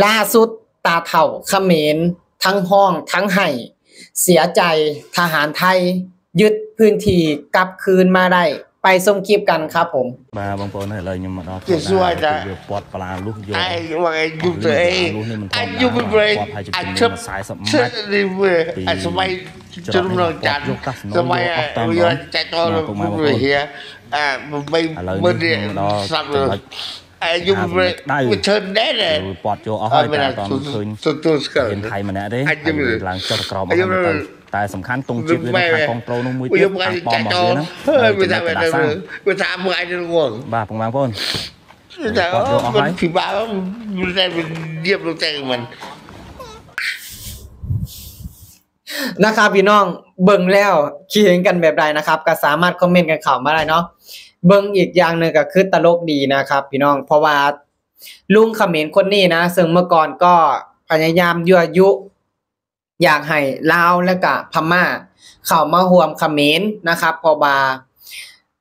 ລ່າສຸດຕາເຖົ້າຂະເໝນທັງຮ້ອງທັງໄຫ້ ເສຍໃຈ ທະຫານໄທຍຶດພື້ນທີ່ກັບຄືນມາໄດ້. ໄປຊົມຄລິບກັນຄັບຜົມ. ມາບາງຄົນໃຫ້ເລີຍຍັງມາເນາະ ເຈົ້າຊ່ວຍນະ ຄືປອດປະລາລຸກຢູ່ ໄອ້ວ່າໄອ້ຢູ່ເຕີ ອາຍຸເປັນເບຣກ ອາເຈັບເສຍດີເວີຍ ອາສະໄໝຈຸນນອງຈັນ ສະໄໝເວລາຈະຕໍ່ເວລາເຮຍ ອາໄປເບິ່ງເດ ສັບເລີຍ ອາຍຸເປັນເບຣກ ໄປເຊີນແດ່ເລີຍ ປອດໂຈເອົາໃຫ້ແຕ່ຕອນຄືນ ເຫັນໄທມາແນ່ເດ້ ອາຍຸເປັນເບຣກ ຫຼັງຈາກກອບມາ ແຕ່ສຳຄັນຕົງຈິດຢູ່ໃນກອງໂຕນອກ ມືຈິດຕາງປ້ອມມາເດນະ ເອີ ໄປຖາມເບິ່ງອ້າຍເດີ ວ່າເພິ່ນວ່າເພິ່ນ ແຕ່ວ່າມັນຜີບາ ມັນໄດ້ໄປຢຽບລົງແຕ່ງມັນ ນະຄັບພີ່ນ້ອງ. ເບິ່ງແລ້ວຄິດເຫັນກັນແບບໃດນະຄັບ ກໍສາມາດຄອມເມັນກັນເຂົ້າມາໄດ້ເນາະ. ເບິ່ງອີກຢ່າງໜຶ່ງກໍຄືຕະຫຼົກດີນະຄັບພີ່ນ້ອງ ເພາະວ່າລຸງຂະເໝນຄົນນີ້ນະ ເຊິ່ງເມື່ອກ່ອນກໍພະຍາຍາມຍົວະຍຸ ຢາກໃຫ້ລາວ ແລະກະພະມ້າເຂົ້າມາຮ່ວມຂະເໝນນະຄັບ ເພາະວ່າ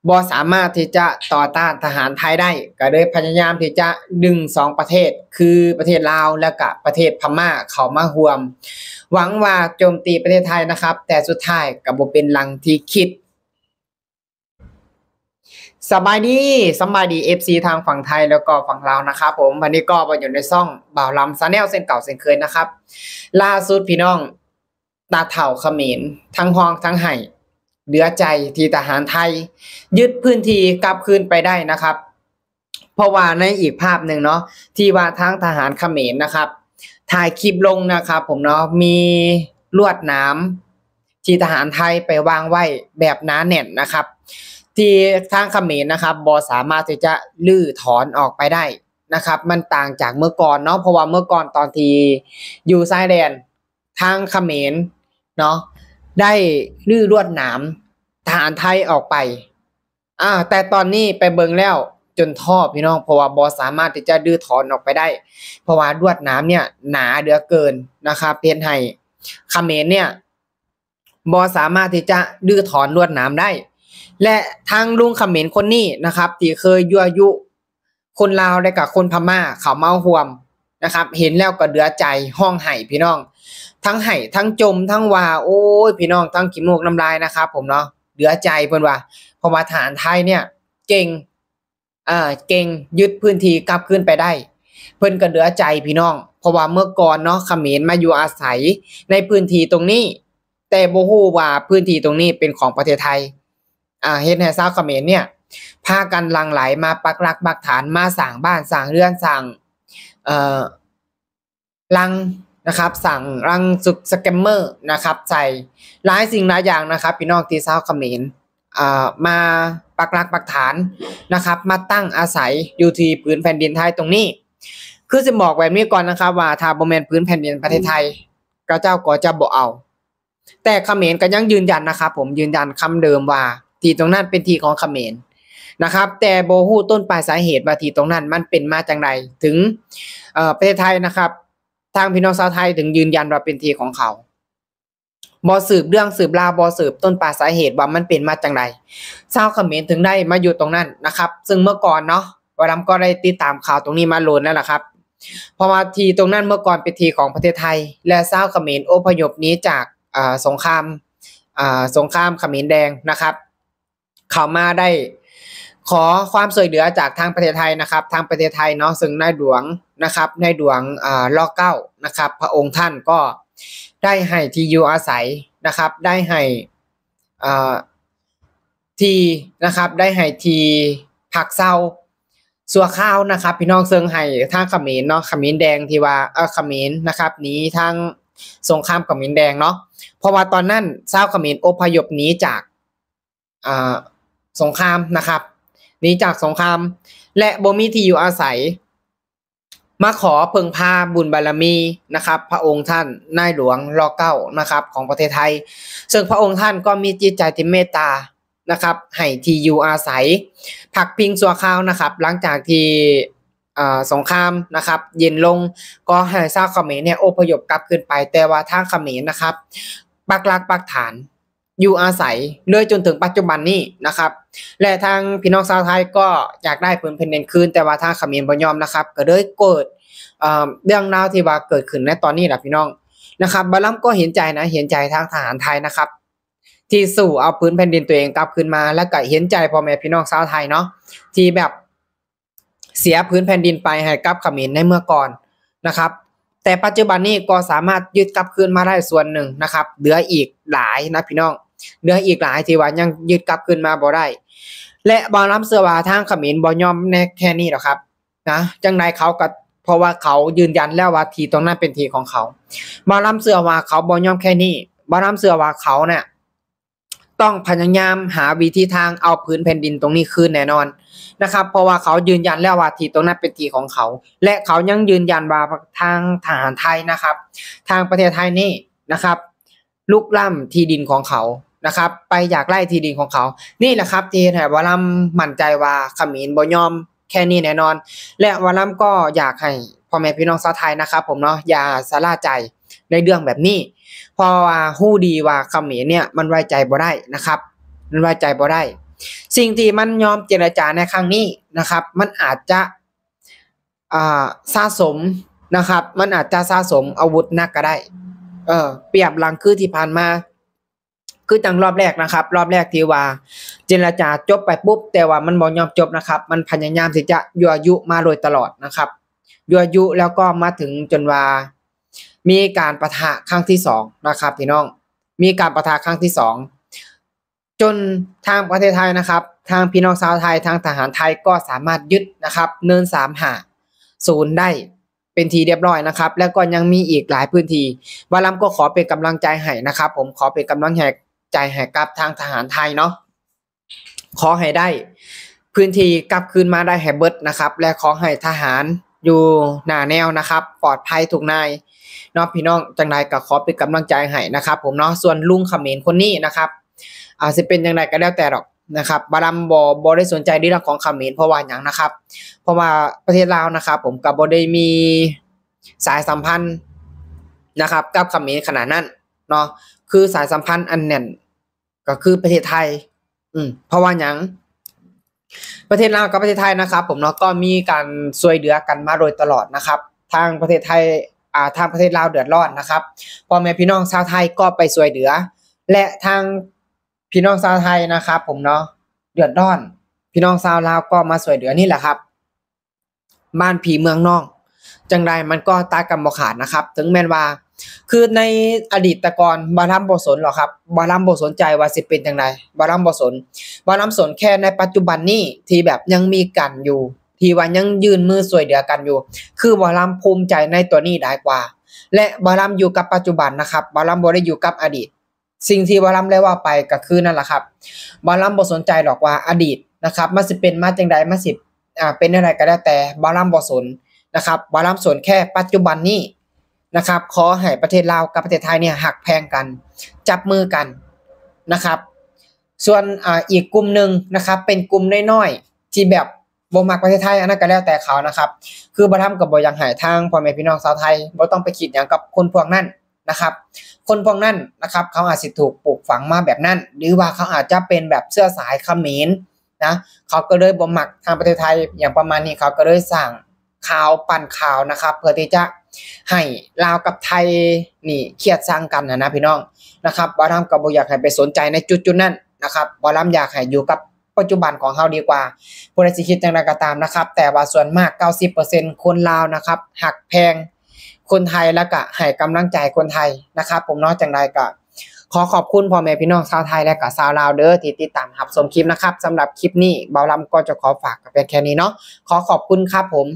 ບໍ່ສາມາດທີ່ຈະຕໍ່ຕ້ານທະຫານໄທໄດ້ ກະເລີຍພະຍາຍາມທີ່ຈະດຶງສອງປະເທດ ຄືປະເທດລາວ ແລະກະປະເທດພະມ້າເຂົ້າມາຮ່ວມ ຫວັງວ່າໂຈມຕີປະເທດໄທນະຄັບ ແຕ່ສຸດທ້າຍກະບໍ່ເປັນດັ່ງທີ່ຄິດ. ສະບາຍດີ ສະບາຍດີ ເອັຟຊີ ທາງຝັ່ງໄທ ແລ້ວກໍຝັ່ງລາວນະຄັບຜົມ. ວັນນີ້ກໍມາຢູ່ໃນຊ່ອງບ່າວລຳ Channel ເຊັ່ນເກົ່າເຊັ່ນເຄີຍນະຄັບ. ລ່າສຸດພີ່ນ້ອງ ຕາເຖົ້າຂະເໝນ ທັງຮ້ອງທັງໄຫ້ ເຫຼືອໃຈທີ່ທະຫານໄທຍຶດພື້ນທີ່ກັບຄືນໄປໄດ້ນະຄັບ. ເພາະວ່າໃນອີກພາບໜຶ່ງເນາະ ທີ່ວ່າທາງທະຫານຂະເໝນນະຄັບ ຖ່າຍຄລິບລົງນະຄັບຜົມເນາະ ມີລວດໜາມທີ່ທະຫານໄທໄປວາງໄວ້ແບບໜາແໜ້ນນະຄັບ ທີ່ທາງຂະເໝນນະຄັບ ບໍ່ສາມາດທີ່ຈະຮື້ຖອນອອກໄປໄດ້ນະຄັບ. ມັນຕ່າງຈາກເມື່ອກ່ອນເນາະ ເພາະວ່າເມື່ອກ່ອນຕອນທີ່ຢູ່ຊາຍແດນ ທາງຂະເໝນເນາະ ໄດ້ຮື້ລວດໜາມທະຫານໄທອອກໄປ ອາ ແຕ່ຕອນນີ້ໄປເບິ່ງແລ້ວຈົນທໍ້ພີ່ນ້ອງ ເພາະວ່າບໍ່ສາມາດທີ່ຈະຮື້ຖອນອອກໄປໄດ້ ເພາະວ່າລວດໜາມເນີ້ຍໜາເຫຼືອເກີນນະຄັບ ເຮັດໃຫ້ຂະເໝນເນີ້ຍບໍ່ສາມາດທີ່ຈະຮື້ຖອນລວດໜາມໄດ້ ແລະ ທາງລຸງຂະເໝນຄົນນີ້ນະຄັບ ທີ່ເຄີຍຍົວະຍຸ ຄົນລາວ ແລະກະຄົນພະມ້າເຂົ້າມາຮ່ວມນະຄັບ ເຫັນແລ້ວກໍເຫຼືອໃຈ ຮ້ອງໄຫ້ພີ່ນ້ອງ ທັງໄຫ້ທັງຈົ່ມ ທັງວ່າ ໂອ້ຍ ພີ່ນ້ອງ ທັງຂີ້ມູກນ້ຳລາຍນະຄັບຜົມເນາະ ເຫຼືອໃຈເພິ່ນວ່າ ເພາະວ່າທະຫານໄທເນີ້ຍເກັ່ງ ເກັ່ງ ຍຶດພື້ນທີ່ກັບຄືນໄປໄດ້ ເພິ່ນກໍເຫຼືອໃຈພີ່ນ້ອງ ເພາະວ່າເມື່ອກ່ອນເນາະ ຂະເໝນມາຢູ່ອາໄສໃນພື້ນທີ່ຕົງນີ້ ແຕ່ບໍ່ຮູ້ວ່າພື້ນທີ່ຕົງນີ້ເປັນຂອງປະເທດໄທ ອ່າ ເຮັດໃຫ້ຊາວຂະເໝນເນີ້ຍ ພາກັນຫຼັ່ງໄຫຼມາປັກຫຼັກປັກຖານ ມາສ້າງບ້ານສ້າງເຮືອນ ສ້າງ ເອີ ລັງນະຄັບ ສ້າງລັງຊຸກສະແກມເມີນະຄັບ ໃສ່ຫຼາຍສິ່ງຫຼາຍຢ່າງນະຄັບ ພີ່ນ້ອງ ທີ່ຊາວຂະເໝນ ອ່າ ມາປັກຫຼັກປັກຖານນະຄັບ ມາຕັ້ງອາໄສຢູ່ທີ່ຜືນແຜ່ນດິນໄທຕົງນີ້. ຄືຊິບອກແບບນີ້ກ່ອນນະຄັບວ່າ ຖ້າບໍ່ແມ່ນຜືນແຜ່ນດິນປະເທດໄທ ເຂົາເຈົ້າກໍຈະບໍ່ເອົາ. ແຕ່ຂະເໝນກໍຍັງຢືນຢັນນະຄັບຜົມ ຢືນຢັນຄຳເດີມວ່າທີ່ຕົງນັ້ນເປັນທີ່ຂອງຂະເໝນນະຄັບ ແຕ່ບໍ່ຮູ້ຕົ້ນປາຍສາເຫດວ່າທີ່ຕົງນັ້ນມັນເປັນມາຈັ່ງໃດ ເຖິງ ເອີ ປະເທດໄທນະຄັບ ທາງພີ່ນ້ອງຊາວໄທເຖິງຢືນຢັນວ່າເປັນທີ່ຂອງເຂົາ ບໍ່ສືບເລື່ອງສືບລາວ ບໍ່ສືບຕົ້ນປາຍສາເຫດວ່າມັນເປັນມາຈັ່ງໃດ ຊາວຂະເໝນເຖິງໄດ້ມາຢູ່ຕົງນັ້ນນະຄັບ. ເຊິ່ງເມື່ອກ່ອນເນາະ ບ່າວລຳກໍໄດ້ຕິດຕາມຂ່າວຕົງນີ້ມາດົນແລ້ວລະຄັບ ເພາະວ່າທີ່ຕົງນັ້ນເມື່ອກ່ອນເປັນທີ່ຂອງປະເທດໄທ ແລະ ຊາວຂະເໝນອົບພະຍົບໜີຈາກ ເອີ ສົງຄາມ ເອີ ສົງຄາມຂະເໝນແດງນະຄັບ ເຂົ້າມາໄດ້ຂໍຄວາມຊ່ວຍເຫຼືອຈາກທາງປະເທດໄທນະຄັບ ທາງປະເທດໄທເນາະ ເຊິ່ງໃນຫຼວງນະຄັບ ໃນຫຼວງ ເອີ ລໍເກົ້ານະຄັບ ພະອົງທ່ານກໍໄດ້ໃຫ້ທີ່ຢູ່ອາໄສນະຄັບ ໄດ້ໃຫ້ ເອີ ທີ່ນະຄັບ ໄດ້ໃຫ້ທີ່ພັກເຊົາຊົ່ວຄາວນະຄັບ ພີ່ນ້ອງ ເຊິ່ງໃຫ້ທາງຂະເໝນເນາະ ຂະເໝນແດງທີ່ວ່າ ເອີ ຂະເໝນນະຄັບ ໜີທາງສົງຄາມຂະເໝນແດງເນາະ ເພາະວ່າຕອນນັ້ນຊາວຂະເໝນອົບພະຍົບໜີຈາກ ອ່າ ສົງຄາມນະຄັບ ໜີຈາກສົງຄາມ ແລະ ບໍ່ມີທີ່ຢູ່ອາໄສ ມາຂໍເພິ່ງພາບຸນບາລະມີນະຄັບ ພະອົງທ່ານນາຍຫຼວງລໍເກົ້ານະຄັບ ຂອງປະເທດໄທ ເຊິ່ງພະອົງທ່ານກໍມີຈິດໃຈທີ່ເມດຕານະຄັບ ໃຫ້ທີ່ຢູ່ອາໄສ ພັກພິງຊົ່ວຄາວນະຄັບ ຫຼັງຈາກທີ່ ເອີ ສົງຄາມນະຄັບ ເຢັນລົງ ກໍໃຫ້ຊາວຂະເໝນເນຍອົບພະຍົບກັບຄືນໄປ ແຕ່ວ່າທາງຂະເໝນນະຄັບ ປັກຫຼັກປັກຖານ ຢູ່ອາໄສເລີຍຈົນເຖິງປັດຈຸບັນນີ້ນະຄັບ ແລະ ທາງພີ່ນ້ອງຊາວໄທກໍຢາກໄດ້ຜືນແຜ່ນດິນຄືນ ແຕ່ວ່າທາງຂະເໝນບໍ່ຍອມນະຄັບ ກໍເລີຍເກີດ ເອີ່ມ ເລື່ອງລາວທີ່ວ່າເກີດຂຶ້ນໃນຕອນນີ້ລະພີ່ນ້ອງ ນະຄັບ. ບ່າວລຳກໍເຫັນໃຈນະ ເຫັນໃຈທາງທະຫານໄທນະຄັບ ທີ່ສູ້ເອົາຜືນແຜ່ນດິນຕົວເອງກັບຄືນມາ ແລະກະເຫັນໃຈພໍ່ແມ່ພີ່ນ້ອງຊາວໄທເນາະ ທີ່ແບບເສຍຜືນແຜ່ນດິນໄປໃຫ້ກັບຂະເໝນໃນເມື່ອກ່ອນນະຄັບ. ແຕ່ປັດຈຸບັນນີ້ກໍສາມາດຍຶດກັບຄືນມາໄດ້ສ່ວນໜຶ່ງນະຄັບ ເຫຼືອອີກຫຼາຍນະພີ່ນ້ອງ ເຫຼືອອີກຫຼາຍທີ່ວ່າຍັງຍຶດກັບຄືນມາບໍ່ໄດ້ ແລະບ່າວລຳເຊື່ອວ່າທາງຂະເໝນບໍ່ຍອມໃນແຄ່ນີ້ດອກຄັບ ນະ ຈັ່ງໃດເຂົາກໍ ເພາະວ່າເຂົາຢືນຢັນແລ້ວວ່າທີ່ຕົງນັ້ນເປັນທີ່ຂອງເຂົາ. ບ່າວລຳເຊື່ອວ່າເຂົາບໍ່ຍອມແຄ່ນີ້ ບ່າວລຳເຊື່ອວ່າເຂົານະ ຕ້ອງພະຍາຍາມຫາວິທີທາງເອົາຜືນແຜ່ນດິນຕົງນີ້ຄືນແນ່ນອນນະຄັບ ເພາະວ່າເຂົາຢືນຢັນແລ້ວວ່າທີ່ຕົງນັ້ນເປັນທີ່ຂອງເຂົາ ແລະເຂົາຍັງຢືນຢັນວ່າທາງທະຫານໄທນະຄັບ ທາງປະເທດໄທນີ້ນະຄັບ ລຸກລ້ຳທີ່ດິນຂອງເຂົານະຄັບ ໄປຢາກໄລ່ທີ່ດິນຂອງເຂົາ. ນີ້ແຫຼະຄັບທີ່ເຮັດໃຫ້ບ່າວລຳໝັ້ນໃຈວ່າຂະເໝນບໍ່ຍອມແຄ່ນີ້ແນ່ນອນ ແລະບ່າວລຳກໍຢາກໃຫ້ພໍ່ແມ່ພີ່ນ້ອງຊາວໄທນະຄັບຜົມເນາະ ຢ່າຊະລ່າໃຈໃນເລື່ອງແບບນີ້ ເພາະວ່າຮູ້ດີວ່າຂະເໝນເນີ້ຍມັນໄວ້ໃຈບໍ່ໄດ້ນະຄັບ ມັນໄວ້ໃຈບໍ່ໄດ້. ສິ່ງທີ່ມັນຍອມເຈລະຈາໃນຄັ້ງນີ້ນະຄັບ ມັນອາດຈະ ອ່າ ສະສົມນະຄັບ ມັນອາດຈະສະສົມອາວຸດໜັກກໍໄດ້ ເອີ ປຽບຫຼັງຄືທີ່ຜ່ານມາ ຄືຈັ່ງຮອບແລກນະຄັບ ຮອບແລກທີ່ວ່າເຈລະຈາຈົບໄປປຸບ ແຕ່ວ່າມັນບໍ່ຍອມຈົບນະຄັບ ມັນພະຍາຍາມທີ່ຈະຍົວະຍຸມາໂດຍຕະຫຼອດນະຄັບ ຍົວະຍຸ ແລ້ວກໍມາເຖິງຈົນວ່າມີການປະທະຄັ້ງທີສອງນະຄັບພີ່ນ້ອງ ມີການປະທະຄັ້ງທີສອງ ຈົນທາງປະເທດໄທນະຄັບ ທາງພີ່ນ້ອງຊາວໄທ ທາງທະຫານໄທກໍສາມາດຍຶດນະຄັບ ເນີນສາມຫ້າສູນໄດ້ເປັນທີ່ຮຽບຮ້ອຍນະຄັບ ແລ້ວກໍຍັງມີອີກຫຼາຍພື້ນທີ່. ບ່າວລຳກໍຂໍເປັນກຳລັງໃຈໃຫ້ນະຄັບຜົມ ຂໍເປັນກຳລັງໃຈໃຫ້ກັບທາງທະຫານໄທເນາະ ຂໍໃຫ້ໄດ້ພື້ນທີ່ກັບຄືນມາໄດ້ໃຫ້ເບິດນະຄັບ ແລະຂໍໃຫ້ທະຫານຢູ່ໜ້າແນວນະຄັບ ປອດໄພທຸກນາຍເນາະພີ່ນ້ອງ. ຈັ່ງໃດກໍຂໍເປັນກຳລັງໃຈໃຫ້ນະຄັບຜົມເນາະ. ສ່ວນລຸງຂະເໝນຄົນນີ້ນະຄັບ ອາ ຊິເປັນຈັ່ງໃດກໍແລ້ວແຕ່ດອກນະຄັບ ບ່າວລຳບໍ່ ບໍ່ໄດ້ສົນໃຈໃນເລື່ອງຂອງຂະເໝນ ເພາະວ່າຫຍັງນະຄັບ ເພາະວ່າປະເທດລາວນະຄັບຜົມ ກໍບໍ່ໄດ້ມີສາຍສຳພັນນະຄັບ ກັບຂະເໝນຂະໜາດນັ້ນເນາະ ຄືສາຍສຳພັນອັນແໜ້ນ ກໍຄືປະເທດໄທ ອືມ ເພາະວ່າຫຍັງ ປະເທດລາວກັບປະເທດໄທນະຄັບຜົມເນາະ ກໍມີການຊ່ວຍເຫຼືອກັນມາໂດຍຕະຫຼອດນະຄັບ. ທາງປະເທດໄທ ອ່າ ທາງປະເທດລາວເດືອດຮ້ອນນະຄັບ ພໍ່ແມ່ພີ່ນ້ອງຊາວໄທກໍໄປຊ່ວຍເຫຼືອ ແລະທາງພີ່ນ້ອງຊາວໄທນະຄັບຜົມເນາະ ເດືອດຮ້ອນ ພີ່ນ້ອງຊາວລາວກໍມາຊ່ວຍເຫຼືອ ນີ້ແຫຼະຄັບ ບ້ານພີ່ເມືອງນ້ອງ ຈັ່ງໃດມັນກໍຕັດກັນບໍ່ຂາດນະຄັບ. ເຖິງແມ່ນວ່າ ຄືໃນອະດີດແຕ່ກ່ອນ ບ່າວລຳບໍ່ສົນດອກຄັບ ບ່າວລຳບໍ່ສົນໃຈວ່າຊິເປັນຈັ່ງໃດ ບ່າວລຳບໍ່ສົນ ບ່າວລຳສົນແຄ່ໃນປັດຈຸບັນນີ້ ທີ່ແບບຍັງມີກັນຢູ່ ທີ່ວ່າຍັງຍື່ນມືຊ່ວຍເຫຼືອກັນຢູ່ ຄືບ່າວລຳພູມໃຈໃນຕົວນີ້ຫຼາຍກວ່າ ແລະບ່າວລຳຢູ່ກັບປັດຈຸບັນນະຄັບ ບ່າວລຳບໍ່ໄດ້ຢູ່ກັບອະດີດ. ສິ່ງທີ່ບ່າວລຳໄດ້ເວົ້າໄປກໍຄືນັ້ນລະຄັບ ບ່າວລຳບໍ່ສົນໃຈດອກວ່າອະດີດນະຄັບ ມັນຊິເປັນມາຈັ່ງໃດ ມັນຊິ ອ່າ ເປັນແນວໃດກໍແລ້ວແຕ່ ບ່າວລຳບໍ່ສົນນະຄັບ. ບ່າວລຳສົນແຄ່ປັດຈຸບັນນີ້ນະຄັບ ຂໍໃຫ້ປະເທດລາວກັບປະເທດໄທນີ້ຮັກແພງກັນ ຈັບມືກັນນະຄັບ. ສ່ວນ ອ່າ ອີກກຸ່ມໜຶ່ງນະຄັບ ເປັນກຸ່ມນ້ອຍໆ ທີ່ແບບ ບໍ່ມັກປະເທດໄທ ອັນນັ້ນກໍແລ້ວແຕ່ເຂົານະຄັບ. ຄືບ່າວລຳກໍບໍ່ຢາກໃຫ້ທາງພໍ່ແມ່ພີ່ນ້ອງຊາວໄທ ບໍ່ຕ້ອງໄປຄິດຫຍັງກັບຄົນພວກນັ້ນນະຄັບ. ຄົນພວກນັ້ນນະຄັບ ເຂົາອາດຊິຖືກປູກຝັງມາແບບນັ້ນ ຫຼືວ່າເຂົາອາດຈະເປັນແບບເຊື້ອສາຍຂະເໝນນະ ເຂົາກໍເລີຍບໍ່ມັກທາງປະເທດໄທ ຫຍັງປະມານນີ້ ເຂົາກໍເລີຍສ້າງຂ່າວ ປັ່ນຂ່າວນະຄັບ ເພື່ອທີ່ຈະໃຫ້ລາວກັບໄທນີ້ຄຽດຊັງກັນຫັ້ນນະ ພີ່ນ້ອງນະຄັບ. ບ່າວລຳກໍບໍ່ຢາກໃຫ້ໄປສົນໃຈໃນຈຸດໆນັ້ນນະຄັບ ບ່າວລຳຢາກໃຫ້ຢູ່ກັບ ປັດຈຸບັນຂອງເຮົາດີກວ່າ. ຜູ້ໃດຊິຄິດຈັ່ງໃດກໍຕາມນະຄັບ ແຕ່ວ່າສ່ວນມາກເກົ້າສິບເປີເຊັນຄົນລາວນະຄັບ ຮັກແພງຄົນໄທ ແລ້ວກະໃຫ້ກຳລັງໃຈຄົນໄທນະຄັບຜົມເນາະ. ຈັ່ງໃດກໍຂໍຂອບຄຸນພໍ່ແມ່ພີ່ນ້ອງຊາວໄທ ແລະກະຊາວລາວເດີ ທີ່ຕິດຕາມຮັບຊົມຄລິບນະຄັບ. ສຳລັບຄລິບນີ້ ບ່າວລຳກໍຈະຂໍຝາກກັນພຽງແຄ່ນີ້ເນາະ. ຂໍຂອບຄຸນຄັບຜົມ.